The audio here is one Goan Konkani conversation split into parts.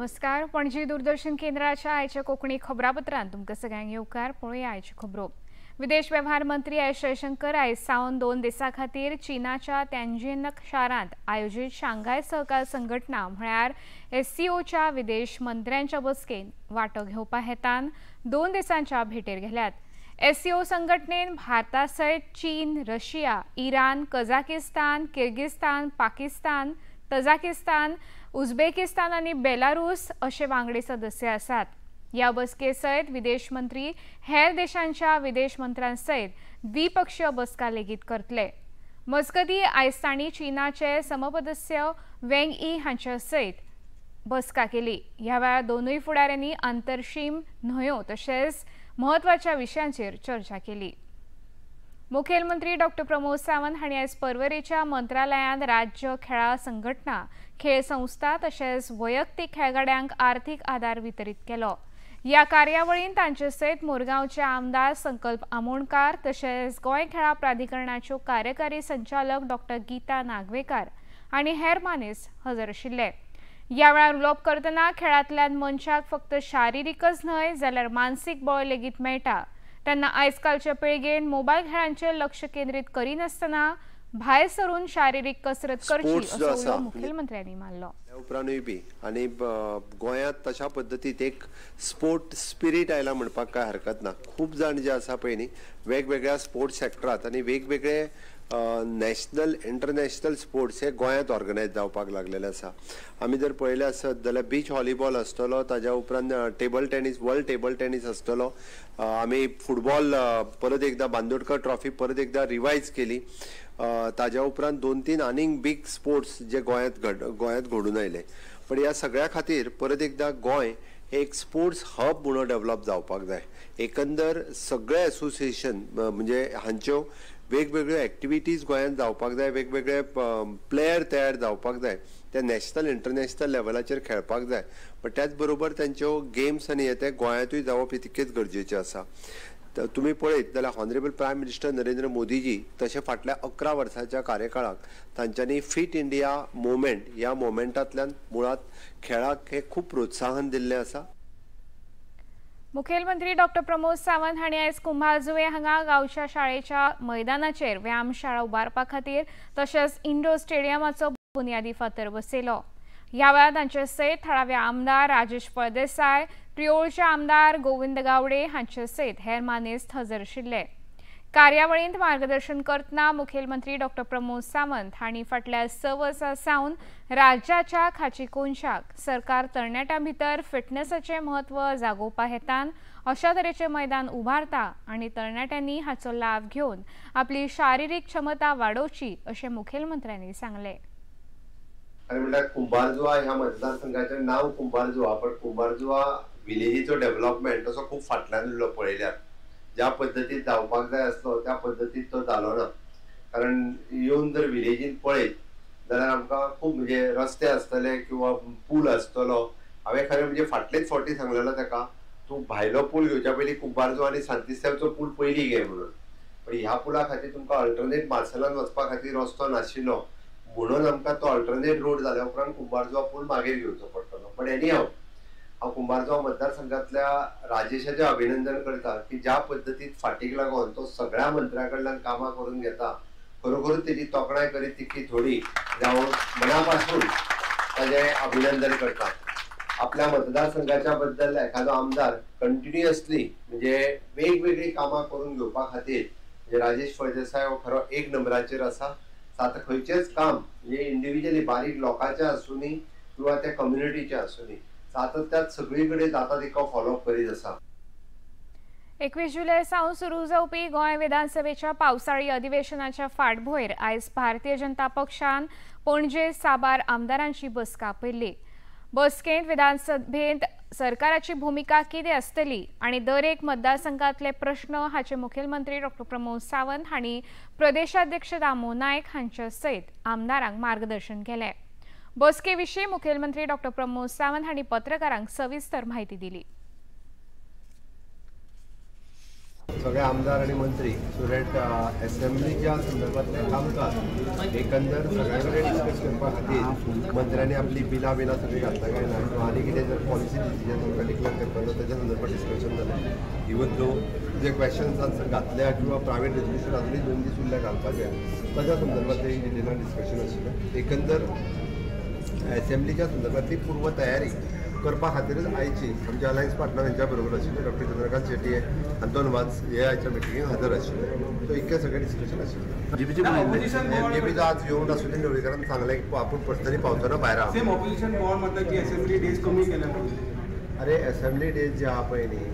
नमस्कार, पणजी दूरदर्शन केंद्राच्या आयच्या कोंकणी खबरापत्रांत तुमकां सगळ्यांक येवकार. पळोवया आयच्यो खबरो. विदेश वेव्हार मंत्री एस जयशंकर आयज सावन 2 दिसां खातीर चीनाच्या त्यांजिन शारांत आयोजीत शांघाय सहकार संघटना म्हळ्यार एससीओच्या विदेश मंत्र्यांच्या बसकेन वांटो घेवपा हेतान 2 दिसांच्या भेटेर गेल्यात. एससीओ संघटनेन भारता सयत चीन, Russia, Iran, Kazakhstan, Kyrgyzstan, Pakistan, Tajikistan, Uzbekistan आनी बेलारूस अशे वांगडी सदस्य आसात. ह्या बसके सयत विदेश मंत्री हेर देशांच्या विदेश मंत्र्यां सयत द्विपक्षीय बसका लेगीत करतले. मजगतीं आयज तांणी चीनाचे समपदस्य वेंग ई हांच्या सयत बसका केली. ह्या वेळार दोनूय फुडाऱ्यांनी आंतरशीम न्हंयो तशेंच म्हत्वाच्या विशयांचेर चर्चा केली. मुखेलमंत्री डॉक्टर प्रमोद सावंत हांणी आयज पर्वरेच्या मंत्रालयांत राज्य खेळां संघटना, खेळ संस्था तशेंच वैयक्तीक खेळगड्यांक आर्थिक आदार वितरीत केलो. ह्या कार्यावळींत तांचे सयत मुरगांवचे आमदार संकल्प आमोणकार तशेंच गोंय खेळां प्राधिकरणाच्यो कार्यकारी संचालक डॉक्टर गीता नागवेकार आनी हेर मानेस्त हजर आशिल्ले. ह्या वेळार उलोवप करतना खेळांतल्यान मनशाक फक्त शारिरीकच न्हय जाल्यार मानसीक बळ लेगीत मेळटा. तेन्ना आयजकालच्या पिळगेन मोबायल खेळांचेर लक्ष केंद्रीत करिनासतना भायर सरून शारिरीक कसरत करची असो उलो मुखेलमंत्र्यांनी मारलो. उपरांतूय बी आनी गोंयांत तशा पद्दतीत एक स्पोर्ट स्पिरीट आयला म्हणपाक कांय हरकत ना. खूब जाण जे आसा पळय न्ही वेगवेगळ्या स्पोर्ट्स सेक्टरांत आनी वेगवेगळे नॅशनल इंटरनॅशनल स्पोर्ट्स हे गोंयांत ऑर्गनायज जावपाक लागलेले आसा. आमी जर पळयलें आसत जाल्यार बीच व्हॉलीबॉल आसतलो, ताज्या उपरांत table tennis, world table tennis आसतलो. आमी फुटबॉल परत एकदां बांदोडकर ट्रॉफी परत एकदां रिवायज केली. ताज्या उपरांत 2-3 आनीक बीग स्पोर्ट्स जे गोंयांत घडून आयले. पण ह्या सगळ्या खातीर परत एकदां गोंय हे एक स्पोर्ट्स हब म्हणून डेव्हलप जावपाक जाय. एकंदर सगळे एसोसिएशन म्हणजे हांच्यो वेगवेगळ्यो एक्टिविटीज गोंयांत जावपाक जाय, वेगवेगळे प्लेयर तयार जावपाक जाय, ते नॅशनल इंटरनॅशनल लेवलाचेर खेळपाक जाय. पण त्याच बरोबर तांच्यो गेम्स आनी हे ते गोंयांतूय जावप हे तितकेच गरजेचें आसा. तुमी पळयत जाल्यार honourable prime minister Narendra Modiji तशें फाटल्या 11 वर्सांच्या कार्यकाळाक तांच्यांनी फिट इंडिया मुवमेंट ह्या मुवमेंटांतल्यान मुळांत खेळाक हे खूब प्रोत्साहन दिल्लें आसा. मुखेलमंत्री डॉक्टर प्रमोद सावंत हांणी आयज कुंभारजुवें हांगा गांवच्या शाळेच्या मैदानाचेर व्यायामशाळा उबारपा खातीर तशेंच इंडोर स्टेडियमाचो बुन्यादी फातर बसयलो. ह्या वेळार तांचे सयत थळावे आमदार राजेश फळदेसाय, प्रियोळचे आमदार गोविंद गावडे हांचे सयत हेर मानेस्त हजर आशिल्ले. कार्यावळींत मार्गदर्शन करतना मुखेलमंत्री डॉक्टर प्रमोद सावंत हांणी फाटल्या 6 वर्सां सावन राज्याच्या खाची कोनशाक सरकार तरणाट्यां भितर फिटनेसाचें म्हत्व जागोवपा हेतान अशा तरेचें मैदान उबारता आनी तरणाट्यांनी हाचो लाव घेवन आपली शारिरीक क्षमता वाडोवची अशें मुखेलमंत्र्यांनी सांगलें. आनी म्हणल्यार कुंभारजुवा ह्या मतदारसंघाचें नांव कुंभारजुवा, पण कुंभारजुवा विलेजीचो डेव्हलपमेंट तसो खूब फाटल्यान उरलो. पळयल्यार ज्या पद्दतीन जावपाक जाय आसलो त्या पद्दतीन तो जालो ना. कारण येवन जर विलेजीन पळयत जाल्यार आमकां खूब म्हणजे रस्ते आसतले किंवा पूल आसतलो. हांवें खरें म्हणजे फाटलेच फावटी सांगलेलो ताका, तूं भायलो पूल घेवच्या पयलीं कुंभारजुवा आनी सांतिस्तेवचो पूल पयलीं घे म्हणून. पण ह्या पुला खातीर तुमकां अल्टरनेट मार्सेलान वचपा खातीर रस्तो नाशिल्लो म्हणून आमकां तो अल्टरनेट रोड जाल्या उपरांत कुंभारजुवा पूल मागीर घेवचो पडटलो. पण एनी हाव हांव कुंभारजुवा मतदारसंघातल्या राजेशाचें अभिनंदन करता की ज्या पद्दतीन फाटीक लागून तो सगळ्या मंत्र्या कडल्यान कामां करून घेता, खरोखरूच तेजी तोखणाय करीत तितकी थोडी. जावन मना पासून ताजें अभिनंदन करता. आपल्या मतदारसंघाच्या बद्दल एखादो आमदार कंटिन्युअसली म्हणजे वेगवेगळीं कामां करून घेवपा खातीर म्हणजे राजेश फळदेसाय हो खरो एक नंबराचेर आसा. आतां खंयचेंच काम म्हणजे इंडिविज्युअली बारीक लोकांचें आसूनी किंवा त्या कम्युनिटीचें आसूनी सातत्यात सगळी कडेन जाता तितको फॉलोअप करीत आसा. 21 जुलय सावन सुरू जावपी गोंय विधानसभेच्या पावसाळी अधिवेशनाच्या फाटभुंयेर आयज भारतीय जनता पक्षान पणजे साबार आमदारांची बसका आपयल्ली. बसकेंत विधानसभेंत सरकाराची भुमिका कितें आसतली आनी दर एक मतदारसंघांतले प्रश्न हाचे मुखेलमंत्री डॉक्टर प्रमोद सावंत हांणी प्रदेशाध्यक्ष दामू नायक हांचे सयत आमदारांक मार्गदर्शन केलें. बसके विशीं मुखेलमंत्री डॉक्टर प्रमोद सावंत हांणी पत्रकारांक सविस्तर म्हायती दिली. सगळे आमदार आणि मंत्री सो that एसेंब्लीच्या संदर्भातले कामकाज एकंदर सगळ्या कडेन डिस्कस करपा खातीर मंत्र्यांनी आपली बिलां बिलां सगळीं घातला काय ना किंवा आनी कितें जर पॉलिसी डिसिजन आमकां डिक्लेअर करपाचो ताच्या संदर्भात डिस्कशन जालें. इवन दो जे क्वेश्चन्स आन्सर घातल्या किंवा प्रायवेट रेजोल्युशन अजुनूय 2 दीस उरल्या घालपाचे ताच्या संदर्भात डिटेलान डिस्कशन आशिल्लें. एकंदर एसेंब्लीच्या संदर्भातली पूर्व तयारी करपा खातीरच आयची आमचे अलायन्स पार्टनर हेंच्या बरोबर आशिल्ले डॉक्टर चंद्रकांत शेट्टी, अंतोन वाज हे आयच्या मिटिंगेक हजर आशिल्ले. सो इतकें सगळें डिस्कशन आशिल्लें. एमजेपीचो आज येवंक ना सुनील ढवळीकरान सांगलें की आपूण पर्सनली पावचो ना भायर आहा. सेम ऑपोजिशन बोर्ड म्हणटा की असेंब्ली डेज कमी केल्या. अरे असेंब्ली डेज जे आहा पळय न्ही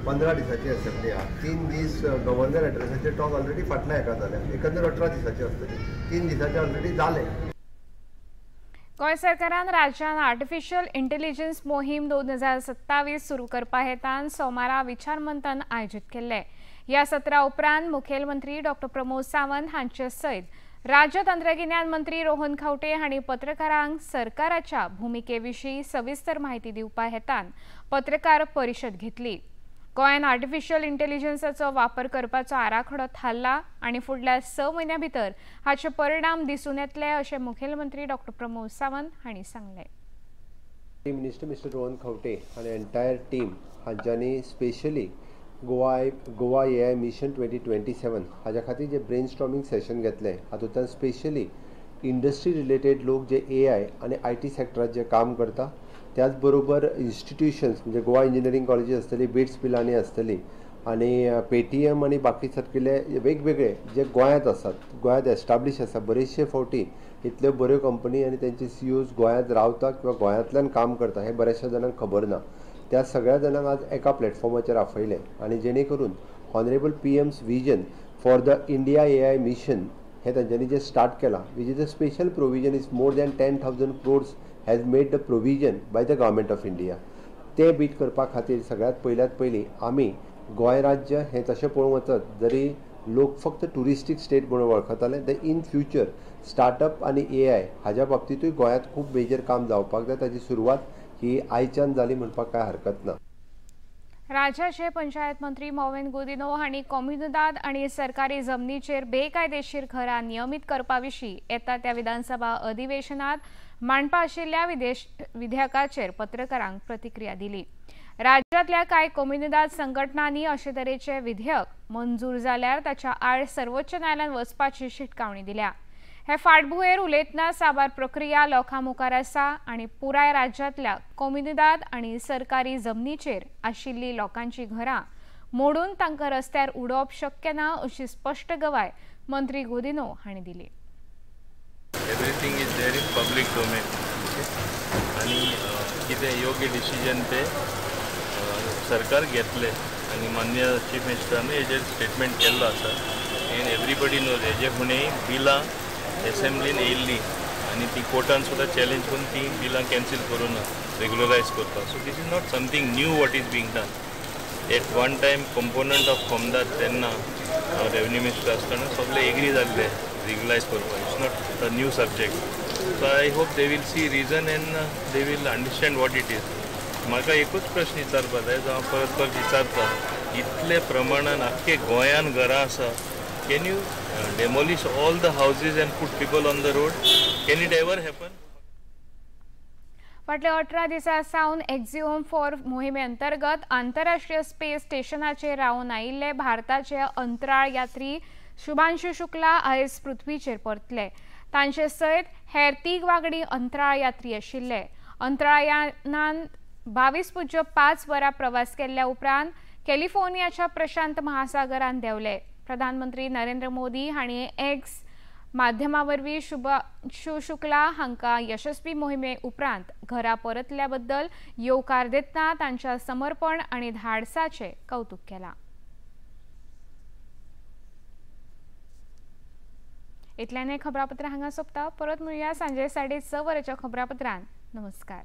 15 दिसाची असेंब्ली आहा, 3 दीस गव्हर्नर एड्रेसाचे टॉक ऑलरेडी फाटल्या हेका जाल्या, एकंदर 18 दिसाची आसतली, 3 दिसाचे ऑलरेडी जाले. गोंय सरकारान राज्यान आर्टिफिशियल इंटेलिजन्स मोहीम 2027 सुरू करपा हेतान सोमारा विचारमंथन आयोजीत केल्ले. ह्या सत्रा उपरांत मुखेलमंत्री डॉक्टर प्रमोद सावंत हांचे सयत राज्य तंत्रगिन्यान मंत्री रोहन खंवटे हांणी पत्रकारांक सरकाराच्या भुमिके विशीं सविस्तर माहिती दिवपा हेतान पत्रकार परिशद घेतली. गोंयान आर्टिफिशियल इंटेलिजन्साचो वापर करपाचो आराखडो थारला आनी फुडल्या 6 म्हयन्यां भितर हाचे परिणाम दिसून येतले अशें मुखेलमंत्री डॉक्टर प्रमोद सावंत हांणी सांगलें. मिनिस्टर मिस्टर रोहन खंवटे आनी एंटायर टीम हांच्यांनी स्पेशली गोवा AI mission 2027 हाज्या खातीर जे ब्रेन स्टॉर्मिंग सेशन घेतलें हातूंतल्यान स्पेशली इंडस्ट्री रिलेटेड लोक जे AI आनी IT सेक्टरात जे काम करता, त्याच बरोबर इन्स्टिट्युशन्स म्हणजे गोवा इंजिनियरींग कॉलेजीस आसतली, बिट्स पिलानी आसतली आनी पेटीएम आनी बाकी सारकिल्ले वेगवेगळे जे गोंयांत आसात, गोंयांत एस्टाब्लीश आसा, बरेचशे फावटी इतल्यो बऱ्यो कंपनी आनी तेंचे CEOs गोंयांत रावता किंवा गोंयांतल्यान काम करता हें बऱ्याचशा जाणांक खबर ना. त्या सगळ्या जाणांक आज एका प्लॅटफॉर्माचेर आपयलें आनी जेणे करून honourable PM's vision for the India AI mission हें तांच्यांनी जें स्टार्ट केलां, which is a special provision is more than 10,000 crores has made the provision by the government of India. तें बीट करपा खातीर सगळ्यांत पयल्यात पयलीं आमी गोंय राज्य हें तशें पळोवंक वचत जरी लोक फक्त ट्युरिस्टीक स्टेट म्हणून वळखताले, the in future startup आनी AI हाज्या बाबतींतूय गोंयांत खूब मेजर काम जावपाक जाय. ताची सुरवात ही आयच्यान जाली म्हणपाक कांय हरकत ना. राज्याचे पंचायत मंत्री मॉविन गुदिन्हो हांणी कोमुनिदाद आनी सरकारी जमनीचेर बेकायदेशीर घरां नियमीत करपा विशीं येता त्या विधानसभा अधिवेशनात मांडपा आशिल्ल्या विधेयकाचेर पत्रकारांक प्रतिक्रिया दिली. राज्यातल्या कांय कोमुनिदाद संघटनांनी अशे तरेचे विधेयक मंजूर जाल्यार ताच्या आड सर्वोच्च न्यायालयान वचपाची शिटकावणी दिल्या. हे फाटभुंयेर उलयतना साबार प्रक्रिया लोकां मुखार आसा आनी पुराय राज्यांतल्या कोमुनिदाद आनी सरकारी जमनीचेर आशिल्ली लोकांची घरां मोडून तांकां रस्त्यार उडोवप शक्य ना अशी स्पश्ट गवाय मंत्री गुदिन्हो हांणी दिली. Everything is there in public domain आनी कितें योग्य डिसिजन ते सरकार घेतले आनी मान्य चीफ मिनिस्टरानूय हेजेर स्टेटमेंट केल्लो आसा. एंड एवरीबडी नोज हेजे फुडें बिलां एसेंब्लीन येयल्ली आनी ती कोर्टान सुद्दां चॅलेंज करून ती बिलां कॅन्सील करूं ना, रेगुलरायज करपाक. So this is not something new what is being done. At one time component of कोमदाद तेन्ना रेवेन्यू मिनिस्टर आसतना सगळे एग्री जाल्ले रेगुलरायज करपाक. It's not a new subject. So I hope they will see reason and they will understand what it is. म्हाका एकूच प्रश्न विचारपा जाय, जो हांव परत परत विचारता, इतले प्रमाणान आख्खे गोंयान घरां आसा, can you demolish all the houses and put people on the road? Can it ever happen? फाटल्या 18 दिसां सावन एक्झिओम 4 मोहिमे अंतर्गत आंतरराष्ट्रीय स्पेस स्टेशनाचेर रावन आयिल्ले भारताचे अंतराळ यात्री शुभांशु शुक्ला आयज पृथ्वीचेर परतले. तांचे सयत हेर 3 वांगडी अंतराळ यात्री आशिल्ले. अंतराळयानान 22.5 वरां प्रवास केल्ल्या उपरांत कॅलिफोर्नियाच्या प्रशांत महासागरान देंवले. प्रधानमंत्री नरेंद्र मोदी हांणी एक्स माध्यमा वरवीं शुभांशु शुक्ला हांकां यशस्वी मोहिमे उपरांत घरा परतल्या बद्दल येवकार दितना तांच्या समर्पण आनी धाडसाचें कौतुक केलां. इतल्यान खबरापत्र हांगा सोंपता. परत मेळुया सांजे 6:30 वरांच्या खबरापत्रान. नमस्कार.